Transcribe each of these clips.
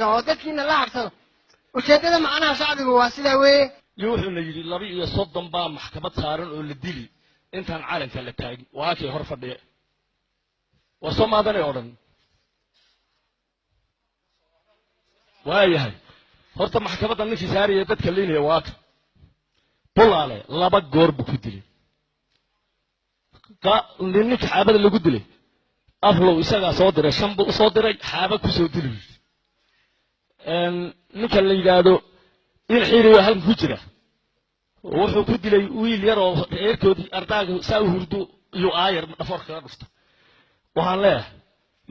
Oo dadkiina la habsado. Ujeeddada macnaha shacbigu waa sidaa weeye. Iyo wuxuuna yidhi 32 baa maxkamad saaran oo la dili intaan calanka la taagin. Waa kii hor fadhiya, war soo maadanay o dhan waayahay. Horta maxkamadda ninkii saaraya dadka leynaya waa ka Bulaale, 2 goor buu ku dilay ninka xaabada lagu dilay. Aflow isagaa soo diray, 5 buu usoo diray, xaaba kusoo dili. Ninka la yidhaahdo il xiiriyo halkan ku jira wuxuu ku dilay wiil yar oo reerkoodii ardaaga saa u hurdo iyo aayar dhafoor kaga dhufta. Waxaan leeyahay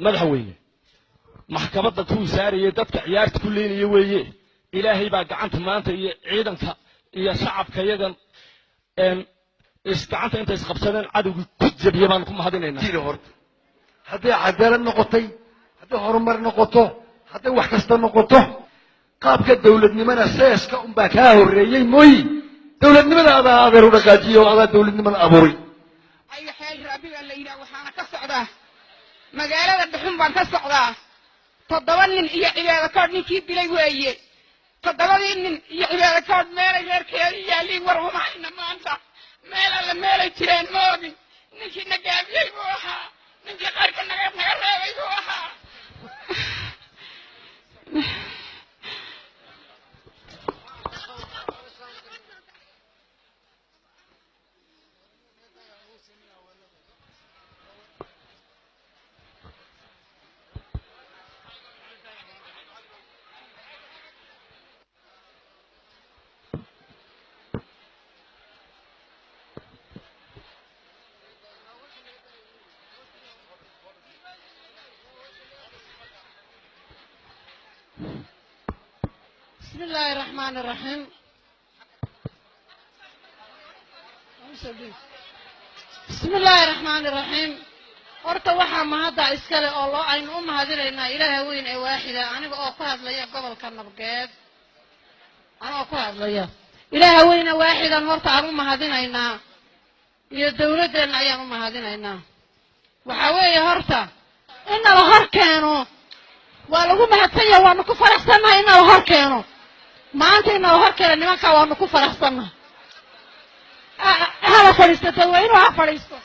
madaxweyne, maxkamadda kuwii saaraya dadka ciyaarta ku leynaya weeye. Ilaahay baa gacanta maanta iyo ciidanka iyo shacabka iyagan is gacanta intay isqabsadeen cadowgii ku jabiya baanu ku mahadinaynaa. Jiri horta hadday cadaalad noqotay, hadday horumar noqoto, hadday wax kasta noqoto, qaabka dawladnimana seeska unbaa kaa horreeyey mooyi. Dawladnimada adaa adeer u dhaqaajiye oo adaa dawladnimada abuuray. Aya, Xeel Raabi baa la yidhaha, waxaana ka socdaa magaalada Dhuxun baan ka socdaa. 7 nin iyo Cibaado Koodh ninkii dilay weeye. 7dii nin iyo Cibaado Koodh meelay reerkeeda yaaliin war uma hayna maanta. Meel alle meelay jireen ma ogin. Ninkii na gaabiyey buu ahaa, ninkii qaarka naga reebay buu ahaa. بسم الله الرحمن الرحيم، بسم الله الرحمن الرحيم. Horta waxaa mahadda iskale oo loo aynu u mahadinaynaa Ilaaha weyn ee waaxida. Aniga oo ku hadlaya gobolka Nabgeed, anigoo ku hadlaya, Ilaaha weyne waaxidan horta aan u mahadinaynaa iyo dawladdeenna ayaan u mahadinaynaa. Waxaa weeye horta in nala hor keeno waa lagu mahadsan yahay, waanu ku faraxsannahay in nala hor keeno maanta, in nala hor keeno nimankaa waanu ku faraxsannahay. Hala fadhiisto dadweynuhu, ha fadhiisto.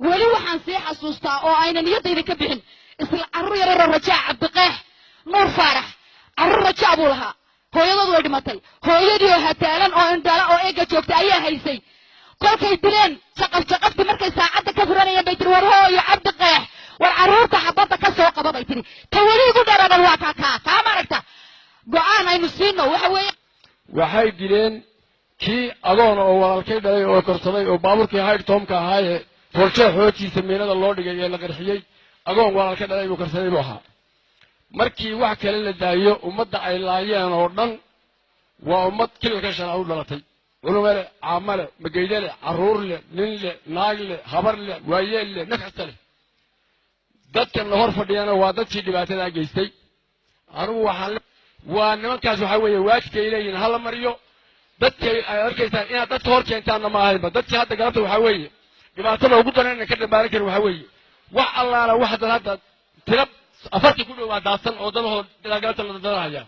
Weli waxaan sii xasuustaa oo ayna niyaddayda ka bixin isla carruur yararoo Rajaa Cabdiqeex Nuur Faarax. Carruur Rajaa buu lahaa, hooyadood way dhimatay. Hooyadii oo hataalan oo indhala oo eega joogta ayaa haysay. Kolkay dileen jaqaf jaqaftii markay saacadda ka furanayeen bay tiri, "War hooyo Cabdiqeex, war carruurta xabadda ka soo qaba," bay tiri. Ta weli igu dheeradan waa kaa kaa kaa maaragta go'aan aynu siino waxa weeye. Waxay dileen kii agoon oo walaalkay dhalay oo korsaday oo baabuurkii haydhtoomka ahaaye forjee xoojiisa miinada loo dhigay ee la qarxiyey. Agoon walaalkay dhalay buu korsaday buu ahaa. Markii wax kale la daayo, ummadda ay laayeen oo dhan waa ummad kilalka shanaad u dhalatay: culume leh, caamo leh, mageyde leh, carruur leh, nin leh, naag leh, habar leh, waayeel leh, naf kasta leh. Dadkan la hor fadhiyana waa dadkii dhibaatadaa geystay. Anigu waxaan waa nimankaas waxaa weeye waajibkay leeyihin hala mariyo. Dadkay ay arkaysaan inaad dadka hor keentaanna ma ahaynba. Dadkii hadda galabta waxaa weeye dhibaatada ugu daran inaan ka dhambaaran karin waxaa weeye wax allaala wax dad hadda Tira 40 ku dhow waa daadsan oo dadahoo galabta la dadanahaya,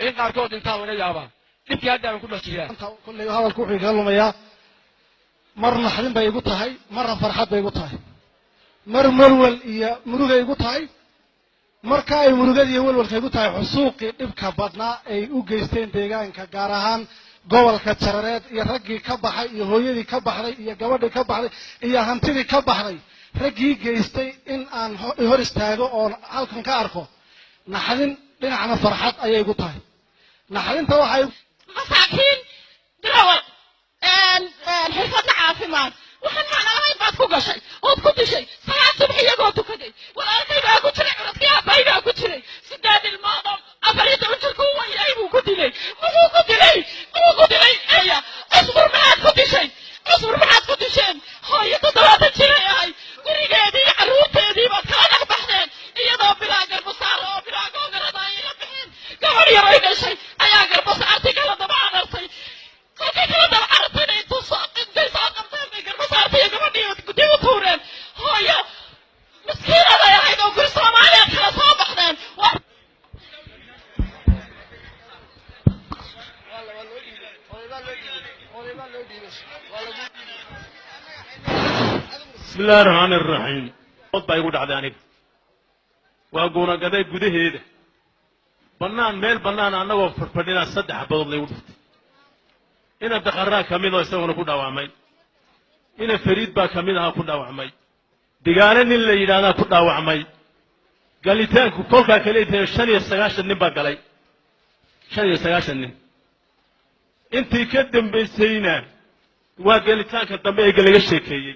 in qaarkood intaa laga yaabaa. Dhibkii hadda aan ku dhex jiraa. Kolley hadalku wuxuu igaga lumayaa, mar naxdin bay igu tahay, marna farxad bay igu tahay, mar welwel iyo murugay igu tahay. Marka ay murugada iyo welwelka igu tahay, xusuuqii dhibka badnaa ay u geysteen deegaanka, gaar ahaan gobolka Jarareed, iyo raggii ka baxay iyo hooyadii ka baxday iyo gabadhii ka baxday iyo hantidii ka baxday, raggii geystay in aan hor istaago oon halkan ka arko, naxdin dhinacna farxad ayay igu tahay. Naxdinta waxay Masaakiin dirawal xirfadna caafimaad waxaan macno lahayn baad ku gashay ood ku dishay salaad subax iyagoo tukaday. Walaalkay baa ku jiray, curadkii aabbahay baa ku jiray. 8 ilmood oo 14 jirku u wayay buu ku dilay. Muxuu ku dilay? Muxuu ku dilay? Eya Cusbur, maxaad ku dishay? Cusbur, maxaad ku disheen? Hooyo 70 jiray ahay, gurigeedii iyo carruurteedii baad kala dhex baxdeen iyadoo bilaa garbasaar oo bilaa googarada ay la bixeen. Gabadh yar ay dhashay ayaa garbasaartii kala daba carartay. Kolkay kala daba carartayna intuu soo intay soo qabteen bay garbasaartii iyo gabadhii dib u tuureen. Hooyo miskiinad ay ahayd oo guri Soomaaliya kala soo baxdeen. Waa Bismi illahi raxmaani raxiim. Od baa igu dhacday aniga, waa guunagaday gudaheeda bannaan, meel bannaan annagoo fadhfadhinaa 3 xabadood laygu dhuftay. Ina Daqaraa ka mid oo isaguna ku dhaawacmay, ina Fariid baa ka mid ahaa ku dhaawacmay, Digaale nin la yidhaahdaa ku dhaawacmay. Galitaanku kolkaa kale tahay 95 nin baa galay, 95 nin. Intii ka dambaysayna waa gelitaanka dambe ee laga sheekeeyey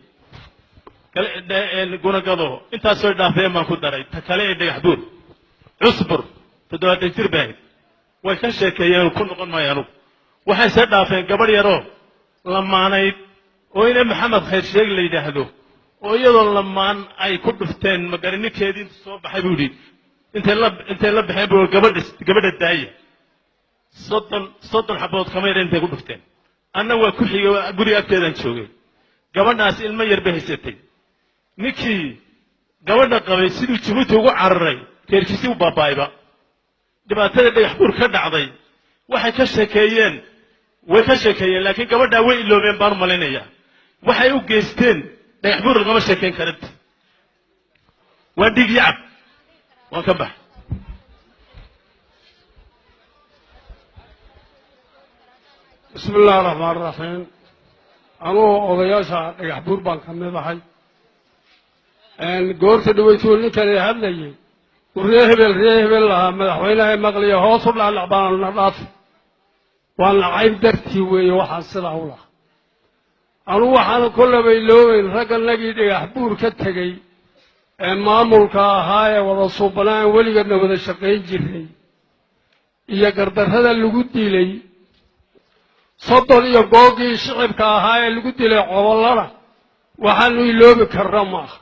Gunagado. Intaasoo dhaafeen baan ku daray ta kale ee Dhagax Buur. Cusbur 70 jir bay ahayd, way ka sheekeeyeen, ku noqon maayo anugu. Waxay se dhaafeen gabadh yaroo lamaanayd oo ina Maxamed Khayr Sheeg la yidhaahdo, oo iyadoo lamaan ay ku dhufteen magaraninkeedii. Intu soo baxay buu yidhi, intay la baxeen buu gabadha, gabadha daaya. 30 xabood kama yar intay ku dhufteen. Anna waa ku xigay, guriga agteedaan joogay. Gabadhaas ilmo yar bay haysatay. Ninkii gabadha qabay siduu Jabuuti ugu cararay, reerkiisii u baaba'ayba. Dhibaatada Dhagax Buur ka dhacday waxay ka sheekeeyeen, way ka sheekeeyeen, laakiin gabadhaa way iloobeen baan u malaynayaa. Waxay u geysteen Dhagax Buur lagama sheekeyn karinta, waa dhiig yacab. Waan ka bax. Bismi illahi raxmaan raxiim. Anugu odayaasha Dhagax Buur baan ka mid ahay. Goorta dhaweytuu ninkani hadlayey uu ree hebel ree hebel lahaa, madaxweynaha maqliya hoos u dhacdhac baan na dhaafi. Waa nacayb dartii weeye waxaan sidaa u lahaa. Anugu waxaana kollaba iloobeyn ragganagii Dhagax Buur ka tegey ee maamulka ahaa ee wada suubanaan weligeedna wada shaqayn jiray iyo gardarrada lagu dilay 30 iyo googii shicibka ahaa ee lagu dilay cobollada, waxaanu iloobi karna maaha.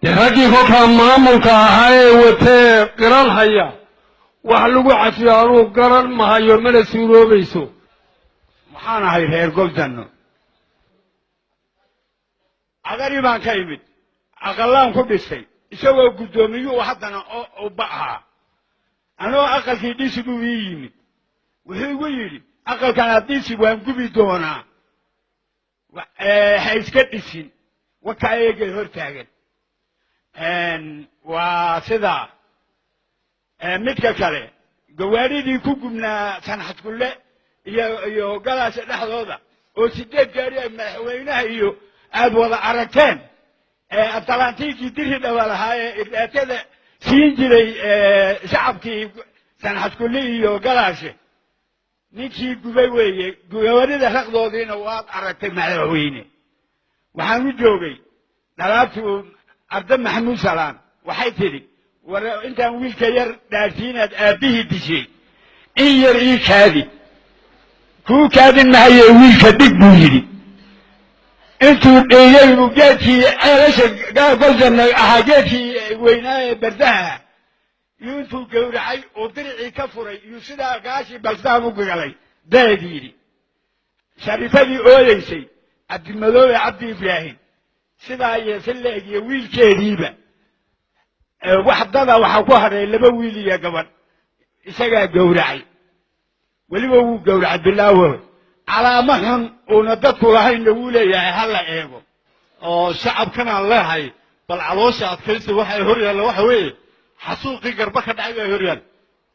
Dee raggii kolkaa maamulka ahaa ee watee qiran haya wax lagu cafiyo anugu garan mahayo, mana suuroobayso. Waxaan ahay reer Goldanno, Cadari baan ka imid, aqallaan ku dhisay isagoo guddoomiyuhu haddana uba ahaa. Anoo aqalkii dhisi buu ii yimid, wuxuu igu yidhi: "Aqalkan aad dhisi waan gubi doonaa, ha iska dhisin." Waka eegay hor taagan waa sidaa. Midka kale, gawaadhidii ku gubnaa Sanxadkulle iyo Galaasha dhexdooda oo 8 gaari ay madaxweynaha iyo aad wada aragteen, Atalantiikii diri dhawa lahaa ee irdaatada siin jiray shacabkii Sanxadkulle iyo Galaashe, ninkii gubay weeye. Gawaarida raqdoodiina waad aragtay madaxweyne. Waxaan u joogay dhalaabtuu Arda Maxamuud Salaam, waxay tidhi: "War intaan wiilka yar dhaarsiinaad aabbihii dishay, in yar ii kaadi." "Kuu kaadin mahaye, wiilka dhig," buu yidhi. Intuu dheeyey buu geedkii ceelasha Goljanna ahaa, geedkii weynaa ee bardaha, yuu intuu gowracay oo diricii ka furay, yuu sidaa gaashii balsaam u galay daed yidhi. Sharifadii ooyeysay, Cabdimadoobe Cabdi Ibraahim, sidaa iyo si leeg iyo wiilkeediiba. Wax dada waxaa ku hadhay 2 wiil iyo gabadh, isagaa gowracay, weliba wuu gowracay bilaawo calaamo xun uuna dadku lahaynna wuu leeyahay, ha la eego. Oo shacabkan aan leehay, bal caloosha adkaysi. Waxay hor yaalla waxa weeye xasuuqii Garba ka dhacay baa hor yaal,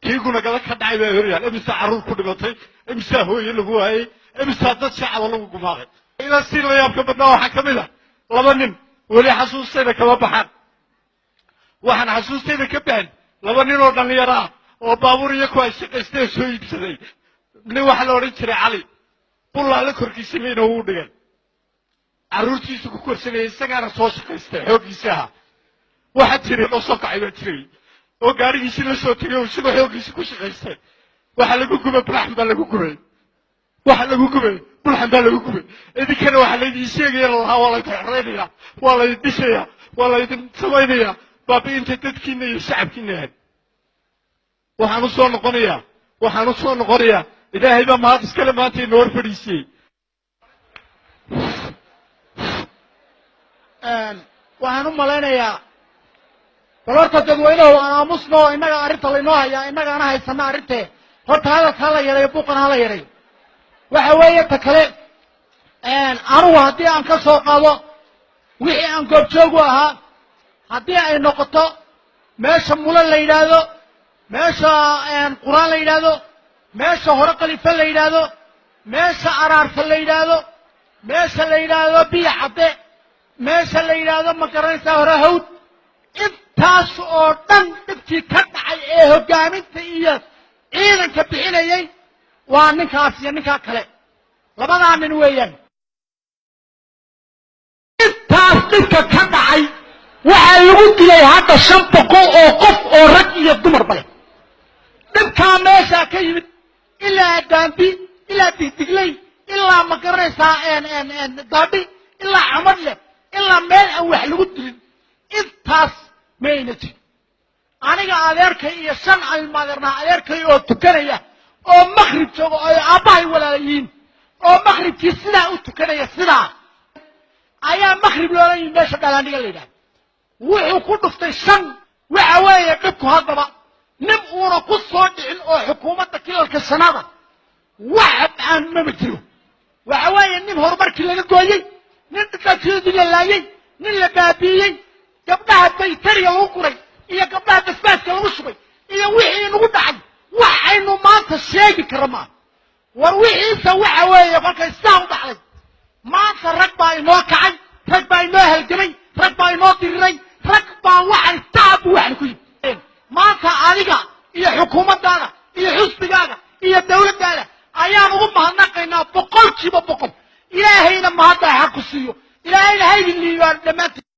kii Gunagada ka dhacay baa hor yaal. Imisaa carruur ku dhimatay, imisaa hooye lagu waayey, imisaa dad shacaba lagu gumaaqay? Ilaa si la yaabka badnaa waxaa ka mid ah 2 nin weli xasuustayda kama baxaan. Waxaan xasuustayda ka bixin 2 nin oo dhallinyaro ah oo baabuur iyo ku ay shaqaysteen soo iibsaday. Nin waxaa la odhan jiray Cali Bullaale, korkiisa mayna uu dhigay, carruurtiisu ku korsanayay, isagaana soo shaqaystay xooggiisa ahaa. Waxaa jiray oo soo kacay baa jiray oo gaadhigiisii la soo tegay oo isagoo xooggiisa ku shaqaystay. Waxaa lagu gubay Bulxan baa lagu gubay, waxaa lagu gubay Bulxan baa lagu gubay. Idinkana waxaa laydin sheegaya lalahaa waa laydin xoreynaya, waa laydin dhisaya, waa laydin samaynaya, baabi'inta dadkiina iyo shacabkiina ahayd. Waxaan u soo noqonayaa, waxaan u soo noqonayaa, Ilaahay baa mahad iskale maanta inoo hor fadhiisiyey. Waxaan u malaynayaa bal horta dadweynuhu aan aamusno, innaga arrinta laynoo hayaa, innagaana haysana arrintee. Horta hadalka hala yareeyo, buuqana hala yareeyo. Waxa weeye ta kale, anigu haddii aan ka soo qaado wixii aan goobjoog u ahaa, haddii ay noqoto meesha Mula la yidhaahdo, meesha Qur-aan la yidhaahdo, meesha Hore Khalife la yidhaahdo, meesha Araarsa la yidhaahdo, meesha la yidhaahdo Biya Cadde, meesha la yidhaahdo, ma garanaysaa, Hore Hawd, intaas oo dhan dhibkii ka dhacay ee hoggaaminta iyo ciidanka bixinayay waa ninkaas iyo ninkaa kale, labadaa nin weeyaan. Intaas dhibka ka dhacay waxaa lagu dilay hadda 500 oo qof oo rag iyo dumarba leh. Dhibkaa meeshaa ka yimid ilaa Daambi, ilaa Digdigley, ilaa, ma garanaysaa, Daadhi, ilaa Camadleh, ilaa meel aan wax lagu dilin intaas mayna jirin. Aniga adeerkay iyo 5 ilmaadeernaa, adeerkay oo tukanaya oo maqrib joogo oo ay aabbahay walaala yihiin oo maqribkii sidaa u tukanaya, sidaa ayaa maqrib loola yimi meesha Dhalaandhiga la yidhahdo, wuxuu ku dhuftay 5. Waxa weeye dhibku haddaba nin uuna ku soo dhicin oo xukuumadda kilalka shanaada wax aan mama jiro. Waxa weeye nin horumarkii laga gooyey, nin dhaqankeedii la laayey, nin la baabi'iyey, gabdhaha baytariga lagu guray iyo gabdhaha basbaaska lagu shubay iyo wixii nagu dhacay wax aynu maanta sheegi kara maaha. War wixiisa waxa weeye kolkay sidaa u dhacday, maanta rag baa inoo kacay, rag baa inoo halgamay, rag baa inoo diriray, rag baa waxay tacab waxna ku yimid. Maanta adiga iyo xukuumaddaada iyo xusbigaaga iyo dawladdaada ayaan ugu mahadnaqaynaa 100%. Ilaahayna mahadda ha ku siiyo, Ilaahayna haydin liibaan dhammaantiin.